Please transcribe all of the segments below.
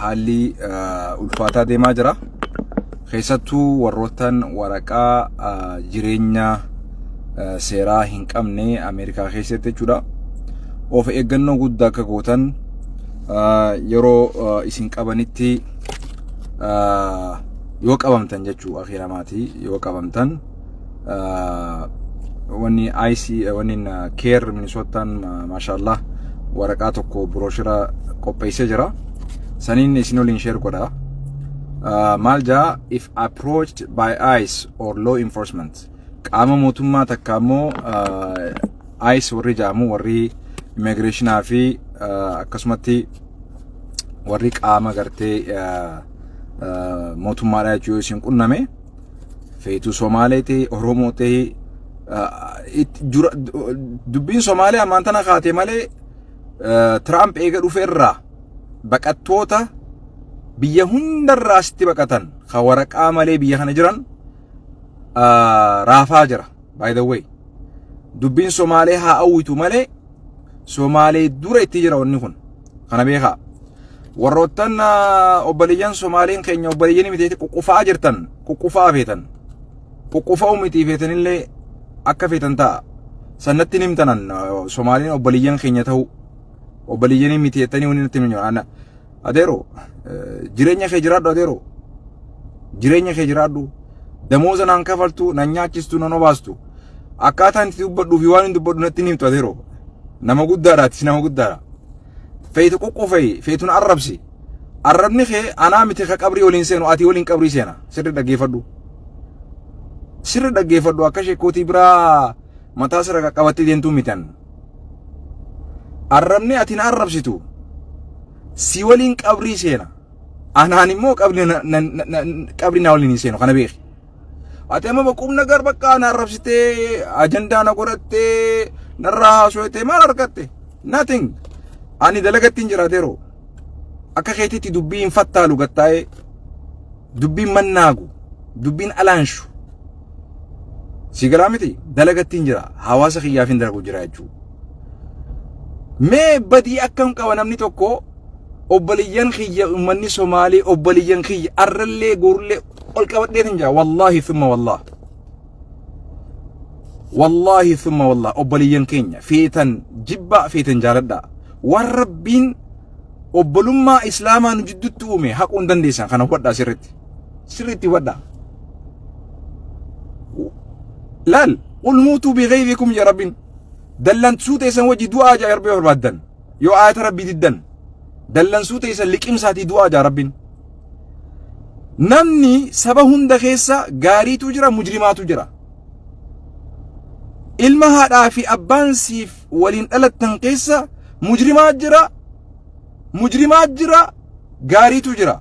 haalli ulfaataa deemaa jira. Keessattuu warroottan waraqaa jireenya seeraa hin qabne Ameerikaa keessatti jechuudha. Of eeggannoo guddaa akka gootan, yeroo isin qabanitti, yoo qabamtan jechuu, akhiramaatii yoo qabamtan, wanni IC wanni CAIR Minnesotaan, maashaallah, waraqaa tokko, brochure qopheessee jira. Saniin isin waliin share godha. Maal jaa? If approached by ICE or law enforcement, qaama mootummaa takka immoo ICE warri jedhamu, warri immigrationaa fi akkasumatti warri qaama gartee mootummaadha jechuu, yoo isin qunname, feetuu Somaalee ta'e, Oromoo ta'e, dubbiin Somaalee ammaan tana kaate malee, Trump eega dhufe irraa baqattoota biyya hundarraa asitti baqatan ka waraqaa malee biyya kana jiran raafaa jira. By the way, dubbiin Somaalee haa hawwitu malee, Somaalee dura itti jira wanni kun. Kana beekaa. Warroottan obboleeyyan Somaaleen keenya obboleeyyan miti quqqufaa jirtan, quqqufaa feetan, quqqufa'uu miti feetanillee akka feetan ta'a. Sannatti himtanan Somaaleen obboleeyyan keenya ta'uu, obboleeyyan miti jettanii wanni natti himu. Adeero, jireenya kee jiraadhu. Adeero, jireenya kee jiraadhu. Damooza naan kafaltu, nan nyaachistu, nan obaastu. Akkaataan itti dubbadhuu fi waan hin dubbadhu natti himtu. Adeero, nama guddaadha, atis nama guddaadha. Feetu quqqufee, feetuun arrabsi. Arrabni kee anaa miti ka qabrii waliin seenu, ati waliin qabrii seena. Sirri dhaggeeffadhu, sirri dhaggeeffadhu. Akka sheekootii biraa mataa sirra qaqqabattee deemtuu mitan. Arrabni ati na arrabsitu si waliin qabrii seena. Anaan immoo qabri na waliin hin seenu, kana beeki. Ati amma boqumna gar bakka na arrabsitee, ajandaa na godhattee, narraa haasoftee maal argatte? Nothing. Ani dalagatti hin jiraateeroo. Akka keetitti dubbii hin fattaalu, gattaa'ee dubbiin mannaagu, dubbiin alaanshu. Si galaa miti? Dalagatti hin jira. Hawaasa kiyyaaf hin dalagu jira jechuudha. Mee badii akkam qaba namni tokko? Obboleeyyan kiyya, uummanni Somaalee obboleeyyan kiyya, arrallee gorullee ol qabadheetin jira. Wallaahi thumma wallah. Wallaahi thumma wallah, obboleeyyan keenya, feetan jibbaa, feetan jaaladhaa. Waan Rabbiin obbolummaa Islaamaa nu jidduutti uume haquu hin dandeessan. Kana hubadhaa sirriitti. Sirriitti hubadhaa. Laal, qul muutuu bighayzikum ja Rabbiin. Dallansuu teessan wajji du'aa jaa Rabbii barbaaddan. Yoo aayata Rabbii diddan. Dallansuu teessan liqimsaatii du'aa jaa Rabbiin. Namni saba hunda keessa gaariitu jira, mujrimaatu jira. Ilma haadhaa fi abbaan siif waliin dhalattan keessa mujrimaa jira, mujrimaa jira, gaariitu jira.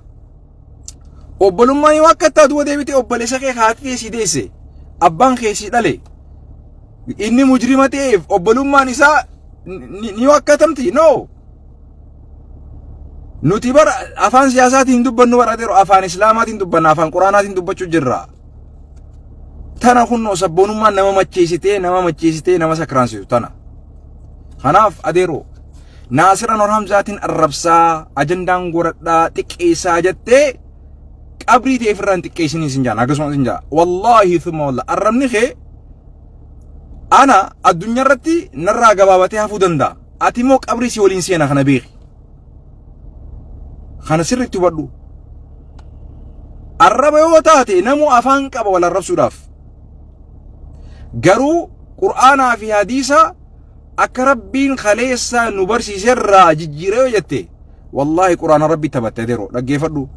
Obbolummaan yoo akka taatu deebite, obboleessa kee haati kee si deesse, abbaan kee si dhale, inni mujrima ta'eef obbolummaan isaa ni wakkatamti? No. Nuti bara afaan siyaasaatiin dubbannu bara adeero afaan Islaamaatiin dubbanna, afaan Quraanaatiin dubbachuu jirra. Tana kunnoo sabboonummaan nama macheessitee, nama macheessitee, nama sakraansitu tana. Kanaaf adeeroo, Naasir Anwar Hamzaatiin arrabsaa, ajandaan godhadhaa, xiqqeessaa jettee qabrii ta'e ofirraa hin xiqqeessinii sin jaan, akkasumas sin jaa. Wallaahi thumma wallah, arrabni kee ana addunyaa irratti narraa gabaabatee hafuu danda'a. Ati immoo qabrii si waliin seena, kana beeki. Kana sirriitti hubadhu. Arraba yoo taate namuu afaan qaba wal arrabsuudhaaf. Garuu Qur'aanaa fi hadiisa akka Rabbiin kaleessa nu barsiiserraa jijjiiree yoo jette, wallaahi Qur'aana Rabbii taphatte. Adeeroo, dhaggeeffadhu.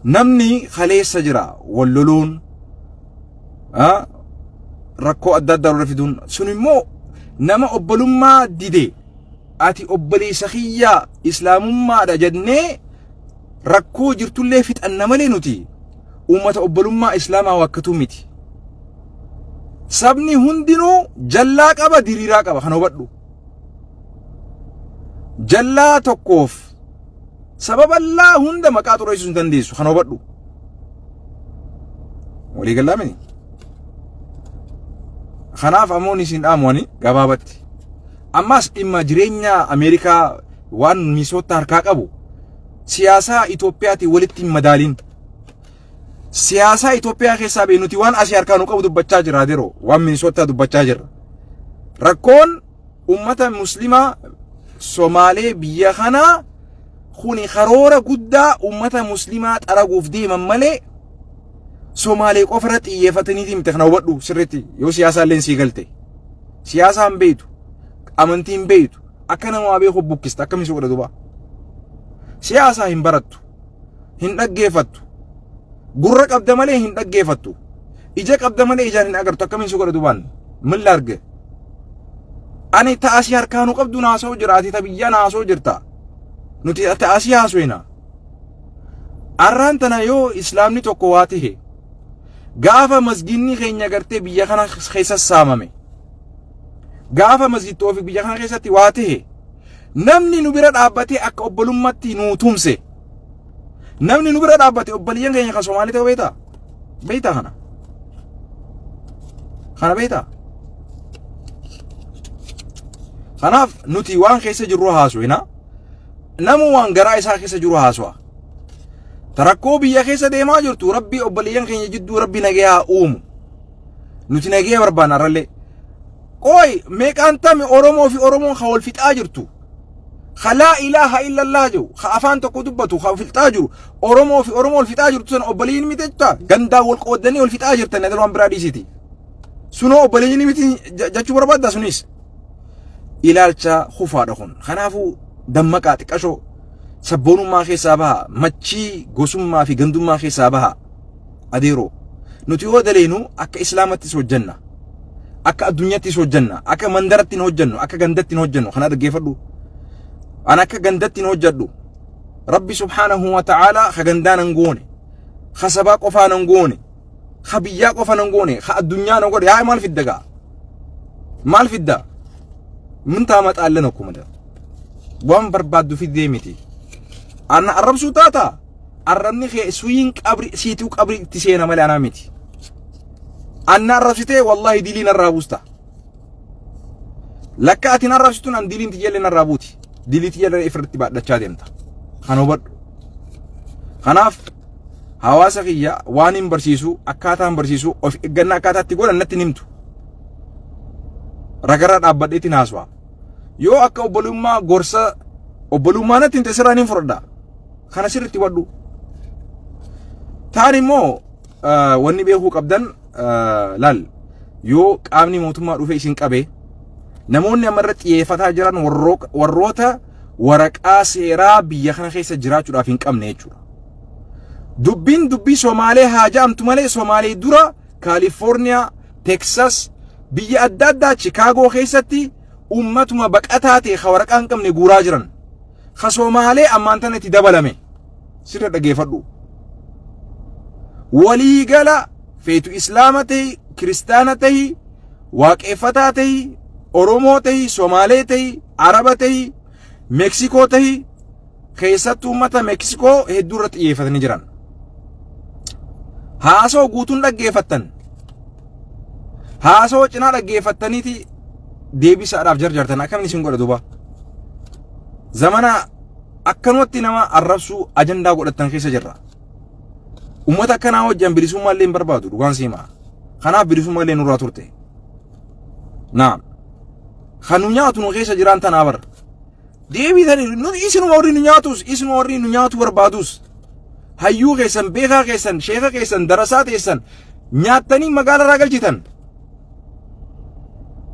Namni kaleessa jira wal loluun, rakkoo adda addaa irra fiduun sun immoo nama obbolummaa dide, ati obboleessa kiyyaa Islaamummaadha jennee rakkoo jirtullee fixanna malee, nuti uummata obbolummaa Islaamaa wakkatuu miti. Sabni hundinuu jallaa qaba, diriiraa qaba, kana hubadhu. Jallaa tokkoof sababa laa hunda maqaa xureessuu hin dandeessu, kana hubadhu. Walii galaa miti? Kanaaf ammoo isin dhaamu ani gabaabatti. Ammas dhimma jireenya Ameerikaa waan Minnesota harkaa qabu Siyaasaa Itoophiyaatiin walitti hin madaalin. Siyaasaa Itoophiyaa keessaa bee nuti waan asii harkaa nu qabu dubbachaa jirra adeeroo waan Minisootaa dubbachaa jirra. Rakkoon ummata muslimaa Somaalee biyya kanaa kuni karoora guddaa ummata muslimaa xaraguuf deeman malee Somaalee qofa irratti xiyyeeffataniiti miti kana hubadhu sirriitti yoo siyaasaa illee sii galte. Siyaasaa hin beektu, amantii hin beektu, akka nama waa beeku bukkista akkamiin si godha duba. Siyaasaa hin barattu, hin dhaggeeffattu, gurra qabda malee hin dhaggeeffattu, ija qabda malee ijaan hin agartu akkamiin si godha dubaan milla arge. Ani ta'asii harkaanuu qabdu naasoo jira ati ta biyyaa naasoo jirta. Nuti ta'asii haasofna. Arraan tana yoo islaamni tokko waa tahe gaafa masginni keenya gartee biyya kana keessa saamame gaafa masjid toofiq biyya kana keessatti waa tahe namni nu bira dhaabbatee akka obbolummaatti nuu tumse namni nu bira dhaabbate obboliyyan keenya kan Somaalii ta'u beektaa beektaa kana kana beektaa kanaaf nuti waan keessa jirru haasofna. Namu waan garaa isaa keessa jiru haasawa. Rakkoo biyya keessa deemaa jirtu rabbi obboleeyyan keenya jidduu rabbi nagaya haa uumu. Nuti nagaya barbaanna irrallee. Qooy meeqaan tami Oromoo fi Oromoon ka wal fixaa jirtu. Ka laa ilaaha illallah jedhu ka afaan tokko dubbatu ka fixaa jiru Oromoo fi Oromoo wal fixaa jirtu sana obboleeyyan miti jechuudha. Gandaa wal qooddanii wal fixaa jirtan nadal waan biraa dhiisiti. Sunoo obboleeyyan miti jechuu barbaadda sunis. Ilaalcha kufaadha kun. Kanaafuu dammaqaa xiqqashoo sabboonummaa keessaa baha machii gosummaa fi gandummaa keessaa baha adeeroo. Nuti yoo daleenu akka islaamattis hojjenna. Akka addunyaattis hojjenna. Akka mandaratti hin hojjennu. Akka gandatti hin hojjennu. Kana dhaggeeffadhu. An akka gandatti hin hojjedhu. Rabbi subhaanahu wa ta'aalaa ka gandaa nan goone. Ka sabaa qofaa nan goone. Ka biyyaa qofa nan goone. Ka addunyaa nan godhe. Yaa maal fidda gaa? Maal fidda? Min taamaxaallen akkuma dha. Waan barbaaddu fiddee miti. Ana arrabsuu taata? Arrabni kee suyiin qabri siituu qabri itti seena malee anaa miti. Anna arrabsitee wallaahi dilii narraa buusta. Lakka ati narrabsituun an diliin tiyyallee narraa buuti. Dilii tiyyallee ifirratti baadhachaa deemta. Kana hubadhu. Kanaaf hawaasa kiyya waan hin barsiisu akkaataa hin barsiisu of eeggannaa akkaataa itti godhan natti hin himtu. Ragarraa dhaabbadheetiin haaswa. Yoo akka obbolummaa gorsa obbolummaa natti hin ta'e sirraa hin fudhadha. Kana sirriitti hubadhu. Taan immoo wanni beekuu qabdan laal yoo qaamni mootummaa dhufee isin qabe namoonni amma irra xiyyeeffataa jiran warroota waraqaa seeraa biyya kana keessa jiraachuudhaaf hin qabne jechuudha. Dubbiin dubbii Somaalee haa ja'amtu malee Somaalee dura Kaalifoorniyaa, Teksas, biyya adda addaa Chikaagoo keessatti ummatuma baqataa ta'e ka waraqaa hin qabne guuraa jiran. Ka Somaalee ammaan tana itti dabalame. Sirra dhageeffadhu. Waliigala feetu Islaama tahi, Kiristaana tahi, Waaqeffataa tahi, Oromoo tahi, Somaalee tahi, Araba tahi, Meeksikoo tahi, keessattuu uummata Meeksikoo hedduu irratti xiyyeeffatanii jiran. Haasoo guutuun dhaggeeffattan. Haasoo cinaa dhaggeeffattaniiti deebisaadhaaf jarjartan akkamiin isin godha duuba. Zamana akkanumatti nama arrabsuu ajandaa godhattan keessa jirra. Uummata akkanaa wajjin bilisummaa illee hin barbaadu dhugaan siima. Kanaaf bilisummaa illee nurraa turte. Naam. Kan nu nyaatu nu keessa jiraan tanaa bara. Deebitanii nu isinuma warri nu nyaatus isinuma warri nu nyaatu barbaadus hayyuu keessan beekaa keessan sheeka keessan darasaa teessan nyaattanii magaala irraa galchitan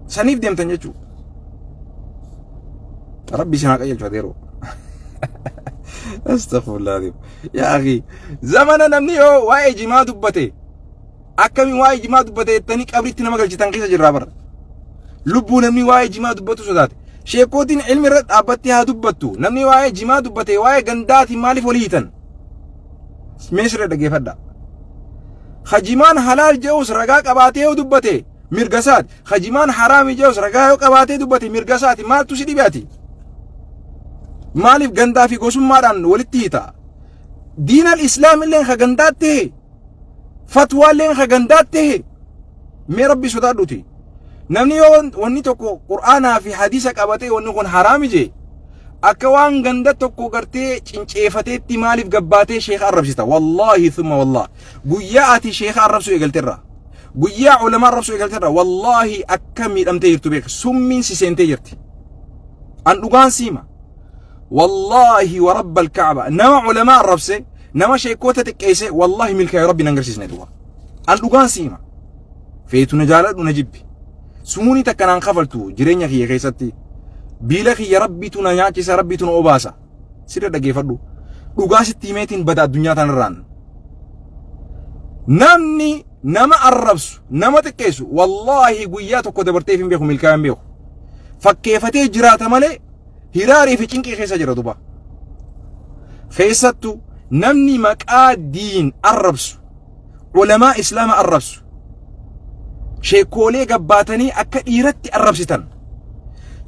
saniif deemtan jechuudha. Rabbi isin haa qajeelchu adeeroo. Astaghfirullah. Yaa akhi zamana namni yoo waa'ee jimaa dubbate Akkamiin waa'ee jimaa dubbate jettanii qabriitti nama galchitan keessa jirraa bara. Lubbuu namni waa'ee jimaa dubbatu sodaate. Sheekootiin ilmi irra dhaabbattee haa dubbattu. Namni waa'ee jimaa dubbate waa'ee gandaatiin maaliif walii hiitan? Mee sirra dhaggeeffadha. Hajimaan halaal je'us ragaa qabaatee yoo dubbate mirga isaati. Hajimaan haraami je'us ragaa yoo qabaatee dubbate mirga isaati. Maaltu si dhibe ati? Maaliif gandaa fi gosummaadhaan walitti hiita? Diinal Islaam illee ka gandaatti ta'e Fatwaalleen ka gandaatti tahe mee rabbi sodaadhuti. Namni yoo wanni tokko qur'aanaa fi hadiisa qabatee wanni kun haraami jee Akka waan ganda tokko gartee cinceefateetti maaliif gabbaatee sheeka arrabsita? Wallaahi thumma wallah. Guyyaa ati sheeka arrabsuu eegalterra. Guyyaa ulamaa arrabsuu eegalterra. Wallaahi akka miidhamtee jirtu beeka. Summiin si seentee jirti. An dhugaan siima. Wallaahi wa rabbal ka'aba. Nama ulamaa arrabse, nama sheekota xiqqeesse, wallaahi milkaa'e rabbi nan garsiisne duuba. An dhugaan siima. Feetu na jaaladhu na jibbi. Sumuunii takka naan kafaltu jireenya kiyya keessatti. Biila kiyya rabbiitu na nyaachisa rabbiitu na obaasa. Sirra dhaggeeffadhu. Dhugaa sitti himeetiin bada addunyaa tanarraan. Namni nama arrabsu, nama xiqqeessu, wallaahi guyyaa tokko dabarteef hin beeku milkaa'ee hin beeku. Fakkeeffatee jiraata malee hiraarii fi cinqii keessa jira duba. Keessattuu namni maqaa diin arrabsu, ulamaa islaama arrabsu, sheekoolee gabbaatanii akka dhiiratti arrabsitan.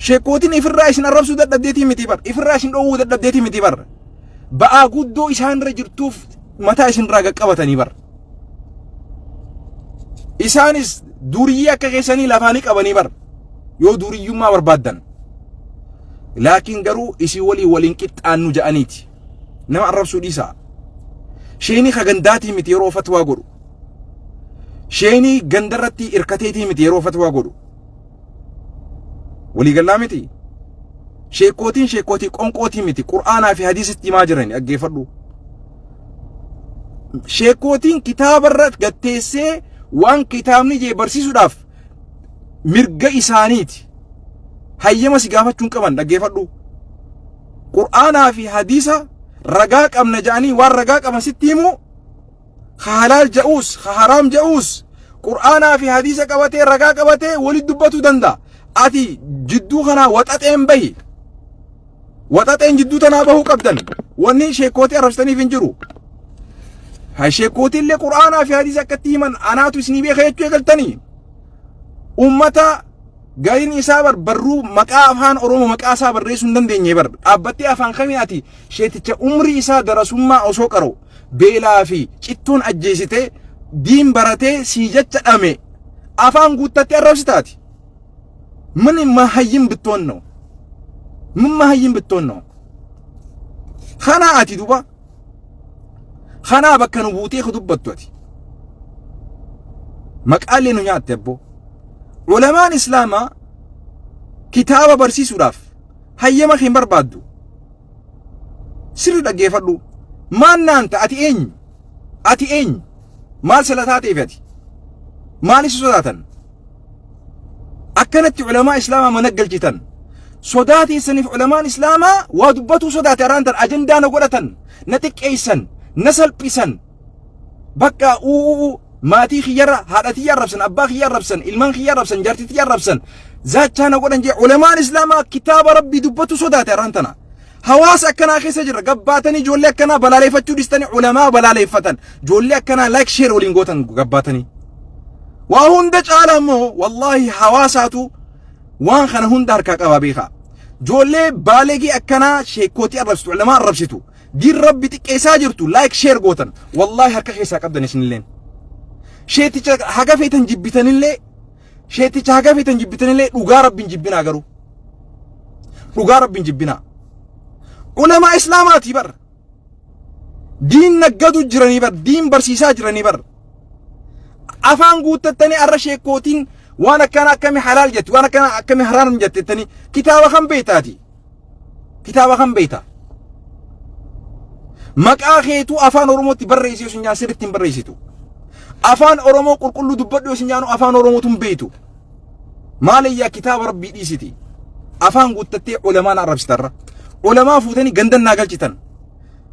Sheekootiin ifirraa isin arrabsuu dadhabdeetii miti bar, ifirraa isin dhoowwuu dadhabdeetii miti bar. Ba'aa guddoo isaan irra jirtuuf mataa isin irraa qaqqabatanii bar. Isaanis duriyyee akka keessanii lafaanii qabanii bar. Yoo duriyyummaa barbaaddan. Laakiin garuu isin walii waliin qixxaannu ja'aniiti. Nama arrabsuu dhiisaa. Sheenii ka gandaatii miti yeroo fatwaa godhu. Sheenii gandarratti irkateetii miti yeroo fatwaa godhu. Waliigallaa miti. Sheekootiin sheekootii qonqootii miti qur'aanaa fi hadiisitti himaa jiran dhaggeeffadhu. Sheekootiin kitaabarra gatteessee waan kitaabni jee barsiisuudhaaf mirga isaaniiti. Hayyama si gaafachuu hin qaban dhaggeeffadhu. Qur'aanaa fi hadiisa ragaa qabna jedhanii waan ragaa qaban sitti himu ka halaal ja'uus ka haraam ja'uus qur'aanaa fi hadiisa qabatee ragaa qabatee walitti dubbatuu danda'a. Ati jidduu kanaa waxaxeen bahi. Waxaxeen jidduu tanaa bahuu qabdan. Wanni sheekootii arrabsitaniif hin jiru. Haa sheekootii illee qur'aanaa fi hadiisa akkatti himan anaatu isinii beeka jechuu eegaltanii. Ummata gariin isaa bar barruu maqaa afaan Oromoo maqaa isaa barreessuu hin dandeenye bar dhaabbattee afaan kamiin ati sheeticha umrii isaa darasummaa osoo qaru beelaa fi cittoon ajjeesitee diin baratee sii jecha dhame afaan guuttattee arrabsitaati. ምን መሀይም ብትሆን ነው? ምን መሀይም ብትሆን ነው? Kana ati duba kanaa bakka nu buutee ka dubbattu ati maqaalee nu nyaatte abboo. Ulamaan islaamaa kitaaba barsiisuudhaaf hayyama kee hin barbaaddu. Sirri dhaggeeffadhu. Maan naanta ati eenyu? Ati eenyu? Maal sila taateef ati? Maal isa sodaatan? Akkanatti ulamaa islaamaa mana galchitan. Sodaa teessaniif ulamaan islaamaa waa dubbatuu sodaate araan tan ajandaa na godhatan, na xiqqeessan, na salphisan. Bakka uuu maatii kiyyarra haadha tiyya arrabsan, abbaa kiyya arrabsan, ilmaan kiyya arrabsan, jaartii tiyya arrabsan. Zaachaa na godhan jee ulamaan islaamaa kitaaba rabbii dubbatu sodaate araan tana. Hawaasa akkanaa keessa jirra. Gabbaatanii ijoollee akkanaa balaaleeffachuu dhiistanii ulamaa balaaleeffatan. Ijoollee akkanaa like share waliin gootan gabbaatanii. Waa hunda caala immoo wallaahi hawaasaatu waan kana hunda harkaa qaba beekaa. Ijoollee baalegee akkanaa sheekootii arrabsitu, ulamaa arrabsitu. Diin rabbi xiqqeessaa jirtu like share gootan. Wallaahi harka keessaa qabdan isinilleen. Sheeticha haga feetan jibbitanillee sheeticha haga feetan jibbitanillee dhugaa rabbiin jibbinaa garuu. Dhugaa rabbiin jibbinaa. Ulamaa islaamaati bar. Diin naggadu jiranii bar. Diin barsiisaa jiranii bar. Afaan guuttattanii arra sheekootiin waan akkana akkami halaal jetti waan akkana akkami haraam jettettanii kitaaba kan beektaati. Kitaaba kan beekta. Maqaa keetuu afaan Oromootti barreessi yoo sinyaan sirriitti hin barreessitu. Afaan Oromoo qulqulluu dubbadhu yoo sinyaanu afaan Oromootu hin beektu. Maaliyyaa kitaaba rabbii dhiisiti. Afaan guuttattee ulamaan arrabsitarra. Ulamaa fuutanii gandan naa galchitan.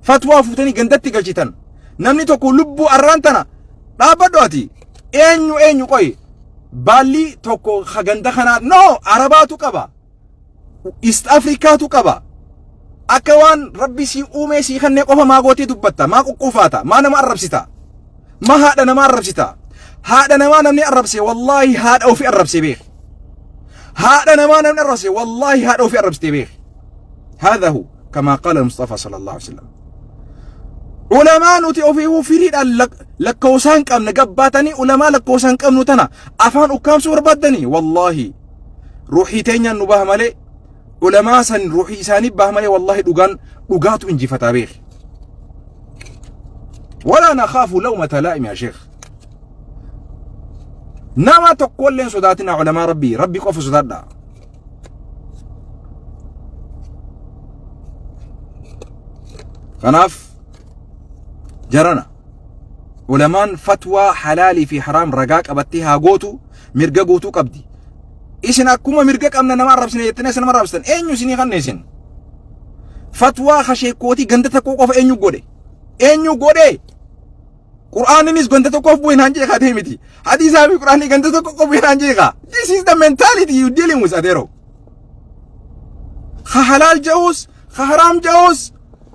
Fatwaa fuutanii gandatti galchitan. Namni tokko lubbuu arraan tana dhaabbadhu ati. Eenyu eenyu qoyi. Baallii tokko ka ganda kanaa no Arabaatu qaba. East Afrikaatu qaba. Akka waan rabbi sii uumee sii kennee qofa maa gootee dubbatta, maa quqquufaata, maa nama arrabsita, maa haadha namaa arrabsita. Haadha namaa namni arrabse wallaahi haadha ofii arrabse beeki. Haadha namaa namni arrabse wallaahi haadha ofii arrabsite beeki. هذا هو كما قال المصطفى صلى الله عليه وسلم. Ulamaa nuti ofiifuu firiidhaan lakkoofsaan qabna gabbaatanii ulamaa lakkoofsaan qabnu tana afaan ukkaamsuu barbaaddanii wallaahi ruuxii teenyaan nu baha malee Ulamaa san ruuhii isaanii baha malee wallahi dhugaan dhugaatu injifataa beeki. Walaa nakhaafu lawmata laa'im yaa sheekh. Nama tokkollee hin sodaatinaa ulamaa rabbii rabbi qofa sodaadhaa. Kanaaf jarana ulamaan fatwaa halaalii fi haraam ragaa qabattee haa gootu mirga guutuu qabdi. Isin akkuma mirga qabna nama arrabsine jettanii as nama arrabsitan eenyu isinii kanne isin? Fatwaa kasheekkootii ganda tokko qofa eenyu godhe? Eenyu godhe? Qur'aaninis ganda tokkoof bu'e naan jeeqa ta'e miti. Hadiisaa fi Qur'aanni ganda tokko qofa bu'e naan jeeqa. This is the mentality you dealing with adeero. Ka halaal ja'uus, ka haraam ja'uus,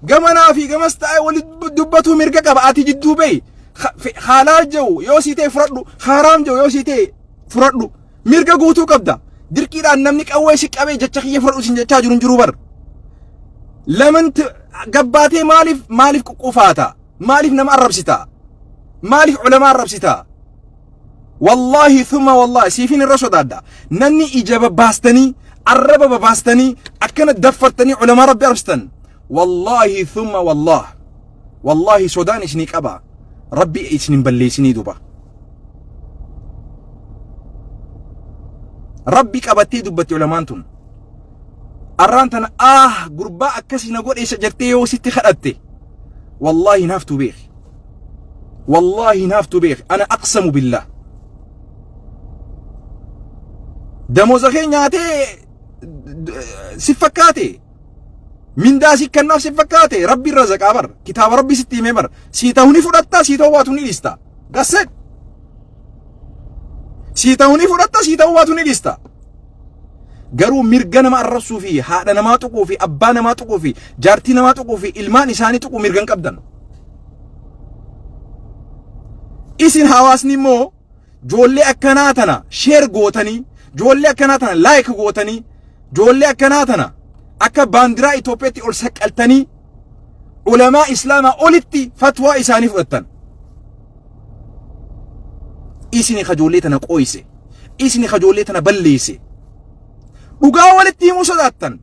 gamanaa fi gamas taa'ee wali dubbatuu mirga qaba ati jidduu bahi. Halaal ja'u yoo sii ta'e fudhadhu, haraam ja'u yoo sii ta'e fudhadhu. Mirga guutuu qabda. Dirqiidhaan namni qawwee si qabee jecha kiyya fudhadhu sin jechaa jiru hin jiru bar. Lamanti gabbaatee maaliif maaliif quqqufaata? Maaliif nama arrabsita? Maaliif ulamaa arrabsita? Wallaahi thumma wallaahi siifin irra sodaadha. Namni ija babbaastanii arraba babaastanii akkana daffartanii ulamaa rabbi arrabsitan. Wallaahi thumma wallaah. Wallaahi sodaan isinii qaba. Rabbi isin hin balleessinii duba. Rabbi qabattee dubbatti ulamaan tun. Arraan tana ah gurbaa akkasii na godhe isa jettee yoo sitti kadhatte. Wallaahi hin haftu beeki. Wallaahi hin haftu beeki. Ana aqsamu billah. Damooza kee nyaatee si fakkaate. Mindaa si kennaaf si fakkaate rabbi irra zaqaa bar. Kitaaba rabbi sitti himee bar. Sii ta'u ni fudhatta sii ta'uu baatu ni dhiista. That's it. Sii ta'u ni fudhatta sii ta'uu baatu ni dhiista. Garuu mirga nama arrabsuu fi haadha namaa tuquu fi abbaa namaa tuquu fi jaartii namaa tuquu fi ilmaan isaanii tuquu mirga hin qabdan. Isin hawaasni immoo joollee akkanaa tana sheer gootanii, joollee akkanaa tana laayik gootanii, joollee akkanaa tana akka baandiraa Itoophiyaatti ol saqqaltanii ulamaa islaamaa olitti fatwaa isaanii fudhattan. Isini kajoollee tana qooyse. Isini kajoollee tana balleesse. Dhugaa walitti himuu sodaattan.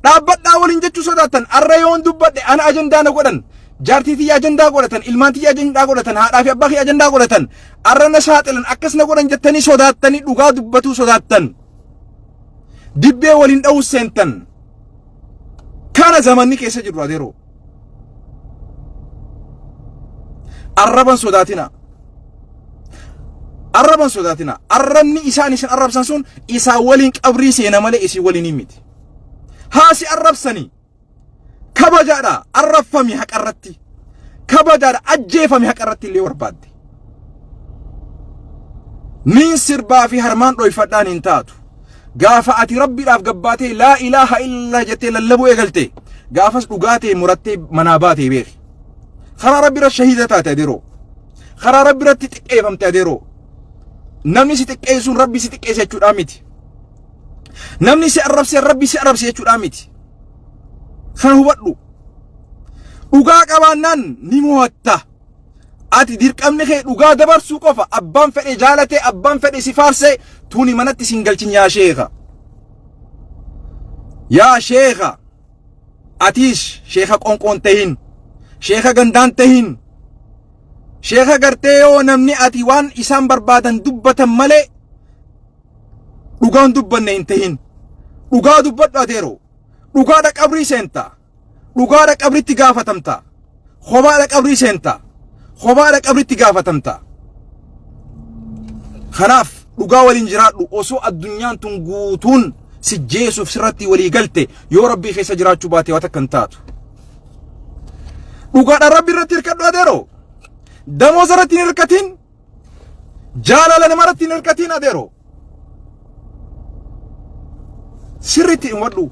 Dhaabbadhaa waliin jechuu sodaattan. Arra yoon dubbadhe ana ajandaa na godhan. Jaartii tiyya ajandaa godhatan. Ilmaan tiyya ajandaa godhatan. Haadhaa fi abbaa kiyya ajandaa godhatan. Arra na saaxilan akkas na godhan jettanii sodaattanii dhugaa dubbatuu sodaattan. Dibbee waliin dha'uu seentan. Kana zamanni keessa jirru adeeroo. Arraban sodaatina. Arraban sodaatina. Arrabni isaan isin arrabsan sun isaan waliin qabrii seena malee isin waliin hin miti. Haa si arrabsanii. Kabajaadha arrabfami haqarratti. Kabajaadha ajjeefami haqarratti illee barbaadde. Niin sirbaa fi harmaan dhoyfadhaan hin taatu. Gaafa ati rabbiidhaaf gabbaatee laa ilaaha illaa jettee lallabuu eegalte gaafas dhugaa ta'e murattee manaa baatee beeki. Karaa rabbi irratti shahiida taate adeeroo. Karaa rabbi irratti xiqqeeffamte adeeroo. Namni si xiqqeessuun rabbi si xiqqeessa jechuudhaa miti. Namni si arrabse rabbi si arrabse jechuudhaa miti. Kana hubadhu. Dhugaa qabaannaan ni mo'atta. Ati dirqamni kee dhugaa dabarsuu qofa. Abbaan fedhe jaalate, abbaan fedhe si faarse, tuni manatti sin galchin yaa sheeka. Yaa sheeka. Atiis sheeka qonqoon tahin. Sheeka gandaan tahin. Sheeka gartee yoo namni ati waan isaan barbaadan dubbatan malee dhugaan dubbanne hin tahin. Dhugaa dubbadhu adeero. Dhugaadha qabrii seenta. Dhugaadha qabritti gaafatamta. Kophaadha qabrii seenta. Kophaadha qabritti gaafatamta. Kanaaf dhugaa waliin jiraadhu osoo addunyaan tun guutuun si jeesuuf sirratti walii galte yoo rabbii keessa jiraachuu baate waan takka hin taatu. Dhugaadha rabbi irratti hirkadhu adeero. Damooza irratti hin hirkatin. Jaalala nama irratti hin hirkatiin adeero. Sirriitti hin wadhu.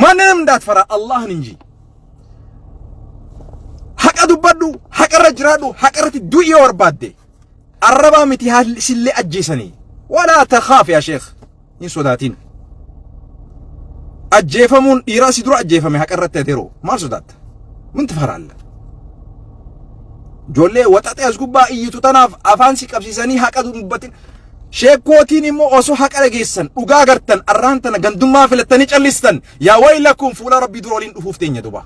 ማንንም እንዳትፈራ አላህን እንጂ haqa dubbadhu haqa irra jiraadhu haqa irratti du'i yoo barbaadde arrabaa miti haa sillee ajjeesanii walaa takhaaf yaa sheekh hin sodaatin ajjeefamuun dhiiraa si dura ajjeefame haqa irratti adeeroo maal sodaatta min tafaraalla ijoollee waxaxee as gubbaa iyyitu tanaaf afaan si qabsiisanii haqa dubbatin Sheekkootiin immoo osoo haqa dhageessan dhugaa agartan arraan tana gandummaa filattanii callistan yaa waylakum fuula rabbii dura waliin dhufuuf teenya duba.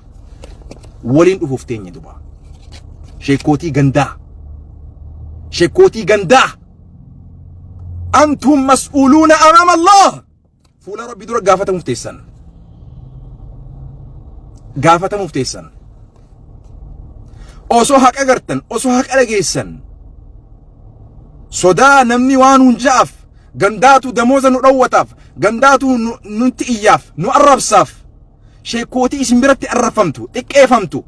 Waliin dhufuuf teenya duba. Sheekkootii gandaa. Sheekkootii gandaa. Antum mas'uuluuna amaama Allah. Fuula rabbii dura gaafatamuuf teessan. Gaafatamuuf teessan. Osoo haqa gartan, osoo haqa dhageessan. Sodaa namni waan nuun ja'aaf, gandaatu damooza nu dhowwataaf, gandaatu nutti iyyaaf, nu arrabsaaf. Sheekkootii isin biratti arrabfamtu, xiqqeefamtu.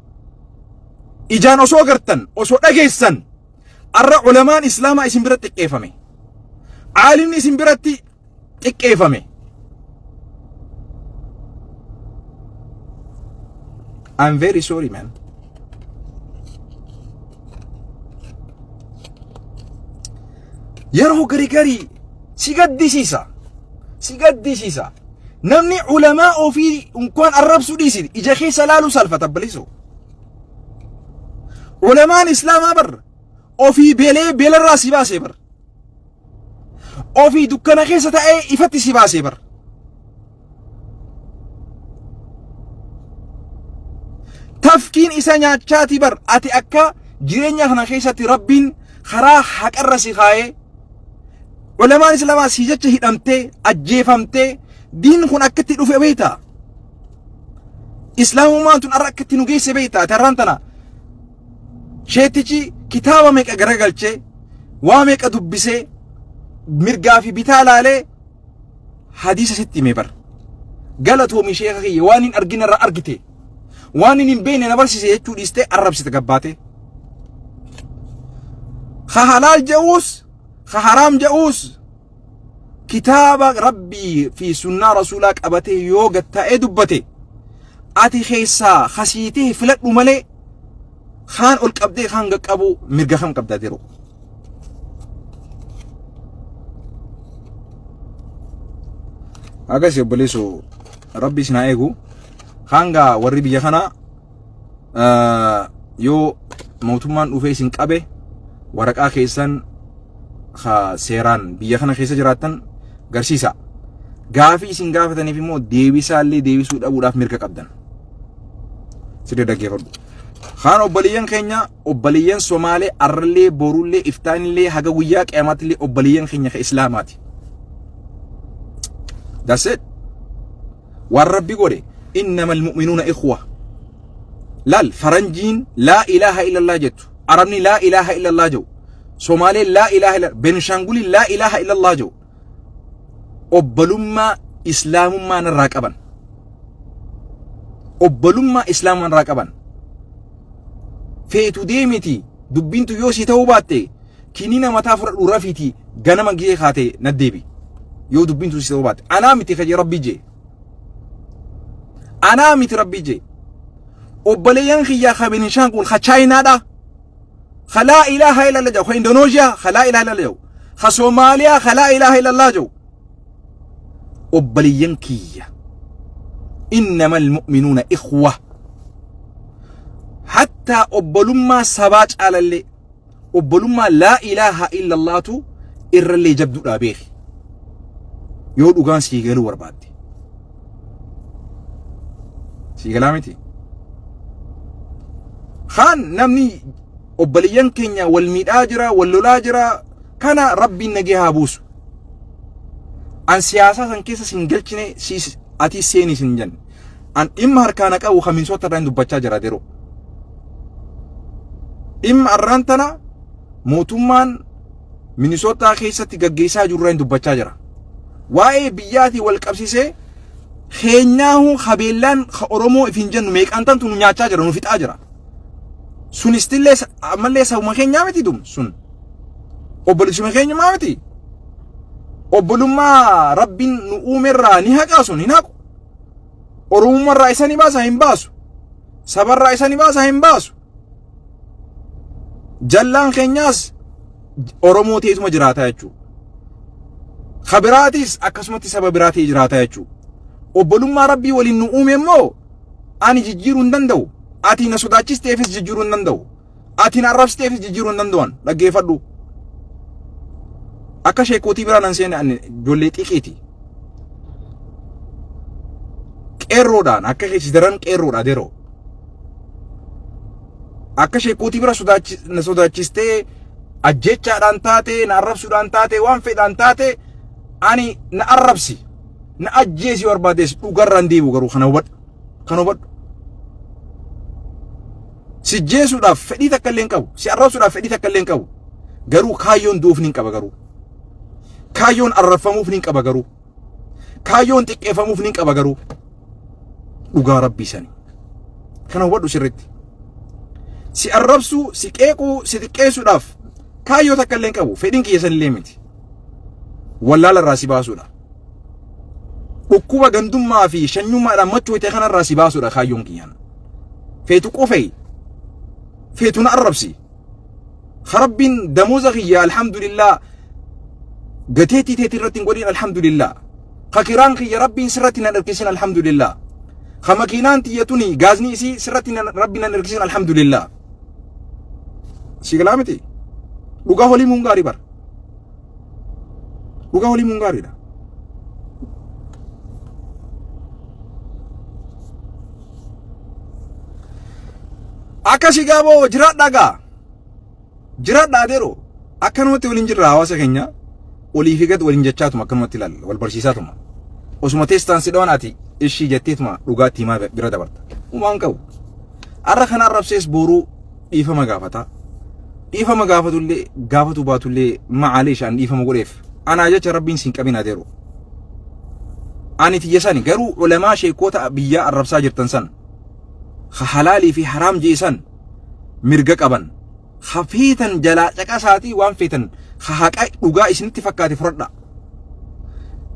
Ijaan osoo gartan, osoo dhageessan. Arra ulamaan islaamaa isin biratti xiqqeefame. Aalimni isin biratti xiqqeefame. I'm very sorry man. Yeroo gari garii si gaddisiisa. Si gaddisiisa. Namni ulamaa ofii unkwaan arrabsuu dhiisi ija keessa laaluu salfata baliso. Ulamaan islaamaa bar ofii beelee beelarraa si baasee bar. Ofii dukkana keessa ta'ee ifatti si baasee bar. Tafkiin isa nyaachaati bar ati akka jireenya kana keessatti rabbiin karaa haqarra si kaayee ulamaan islaamaa si jecha hidhamtee ajjeefamtee diin kun akkatti dhufe beektaa? Islaamummaan tun har'a akkatti nu geesse beektaa? Ati har'aan tana Sheetichi kitaaba meeqa garagalchee waa meeqa dubbisee mirgaa fi bitaa laalee hadiisa sitti hime bar. Galatoomi sheeka kiyya waan hin argine irraa argite waan hin beekne na barsiise jechuu dhiistee arrabsite gabbaatee. Ka halaal je'uus ka haraam je'uus kitaaba rabbii fi sunnaa rasuulaa qabatee yoo gattaa'ee dubbate ati keessaa kasiitee filadhu malee kaan ol qabdee kaan qaqqabu mirga kam qabda yeroo. Akkasii obboleessoo rabbi isin haa eegu hanga warri biyya kanaa yoo mootummaan dhufee isin qabe waraqaa keessan ka seeraan biyya kana keessa jiraattan garsiisa. Gaafii isin gaafataniif immoo deebisaallee deebisuu dhabuudhaaf mirga qabdan. Sirrii dhaggeeffadhu. Kaan obboleeyyan keenya obboleeyyan Somaalee arrallee borullee iftaanillee haga guyyaa qiyaamaattillee obboleeyyan keenya ka Islaamaati. That's it. Waan Rabbi godhe innamal mu'minuuna ikhwa. Laal faranjiin laa ilaaha illallah jettu. Arabni laa ilaaha illallah jedhu. Somaaleen laa ilaaha illallah Benishaanguliin laa ilaaha illallah jedhu. Obbolummaa islaamummaa narraa qaban. Obbolummaa islaamummaa narraa qaban. Feetu deemiti dubbiintu yoo sii ta'uu baatte Kiniina mataa fudhadhu rafiiti ganama gizee kaate na deebi. Yoo dubbiin tun si ta'uu baatte. Anaa miti kaje rabbii jee. Anaa miti rabbii jee. Obboleeyyan kiyyaa ka Benishaangul ka Chaayinaadha. Ka laa ilaaha illallah jedhu ka Indoneeshiyaa ka laa ilaaha illallah jedhu ka Soomaaliyaa ka laa ilaaha illallah jedhu. Obboleeyyan kiyya. Innamal mu'minuuna ikhwa. Hattaa obbolummaa sabaa caalallee obbolummaa laa ilaaha illallaatu irrallee jabduudha beeki. Yoo dhugaan sii galuu barbaadde. Sii galaa miti. Kaan namni obboleeyyan keenya wal miidhaa jira, wal lolaa jira, kana rabbiin nagee haa buusu. An siyaasaa san keessa sin galchine siis ati seeni sin jenne. An dhimma harkaa na qabu kan Minnesota irraa hin dubbachaa jira deroo. Dhimma arraan tana mootummaan Minnesota keessatti gaggeessaa jiru irraa hin dubbachaa jira. Waa'ee biyyaatii wal qabsiisee keenyaahuu kabeellaan ka Oromoo ifin jennu meeqaan tantu nu nyaachaa jira nu fixaa jira. Sunistillee ammallee sabuma keenyaa miti dum sun. Obboleessuma keenyumaa miti. Obbolummaa rabbiin nu uumerraa ni haqaa sun hin haqu. Oromummarraa isa ni baasa hin baasu. Sabarraa isa ni baasa hin baasu. Jallaan keenyaas Oromoo ta'eetuma jiraataa jechuudha. Ka biraatis akkasumatti saba biraa ta'ee jiraataa jechuudha. Obbolummaa rabbii waliin nu uume immoo ani jijjiiruu hin danda'u. Ati na sodaachisteefis jijjiiruu hin danda'u. Ati na arrabsiteefis jijjiiruu hin danda'an. Dhaggeeffadhu. Akka sheekootii biraa nan seene ani ijoollee xiqiiti. Qeerroodhaan akka keessi daran qeerroodha adeeroo. Akka sheekootii bira na sodaachistee ajjechaadhaan taate na arrabsuudhaan taate waan fedhaan taate ani na arrabsi na ajjeesi barbaadees dhugarraan deebi'u garuu kana hubadhu kana hubadhu. Si jeesuudhaaf fedhii takka illee hin qabu. Si arrabsuudhaaf fedhii takka illee hin qabu. Garuu kaayyoon du'uuf ni qaba garuu. Kaayyoon arrabfamuuf ni qaba garuu. Kaayyoon xiqqeeffamuuf ni qaba garuu. Dhugaa rabbii sani. Kana hubadhu sirriitti. Si arrabsuu, si qeequu, si xiqqeessuudhaaf kaayyoo takka illee hin qabu. Fedhiin kiyya sanillee miti. Wallaala irraa si baasuudha. Dhukkuba gandummaa fi shanyummaadhaan machooyte kanarraa si baasuudha kaayyoon kiyyaan. Feetu qofee feetu na arrabsi. Rabbiin damooza kiyya alhamdulillah gateettii teetii irratti hin godhin alhamdulillah. Ka kiraan kiyya Rabbiin sirratti nan hirkisin alhamdulillah. Ka makiinaan tiyya tuni gaazni isii sirratti Rabbiin nan hirkisin alhamdulillah. Si galaa miti? Dhugaa holii muun gaarii bara. Dhugaa holii muun gaariidha. Akkasii gaaboo jiraadhaa gaa. Jiraadhaa adeeroo. Akkanumatti waliin jirra hawaasa keenya olii fi gad waliin jechaatuma akkanumatti ilaalla wal barsiisaatuma. Osuma teessaan si dhawan ati ishii jetteetuma dhugaatti himaa bira dabarta. Humaan qabu. Arra kana arrabsees booruu dhiifama gaafata. Dhiifama gaafatullee gaafatu baatullee macaaleesh an dhiifama godheef. Anaa jecha rabbiin siin qabin adeeroo. Ani tiyya sani garuu ulamaa sheekota biyyaa arrabsaa jirtan san ka halaalii fi haraam jee san mirga qaban ka feetan jalaa caqasaatii waan feetan ka haqa dhugaa isinitti fakkaate fudhadha.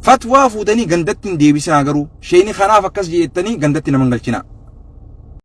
Fatwaa fuutanii gandatti hin deebisinaa garuu sheeyni kanaaf akkas jeettanii gandatti nama hin galchinaa.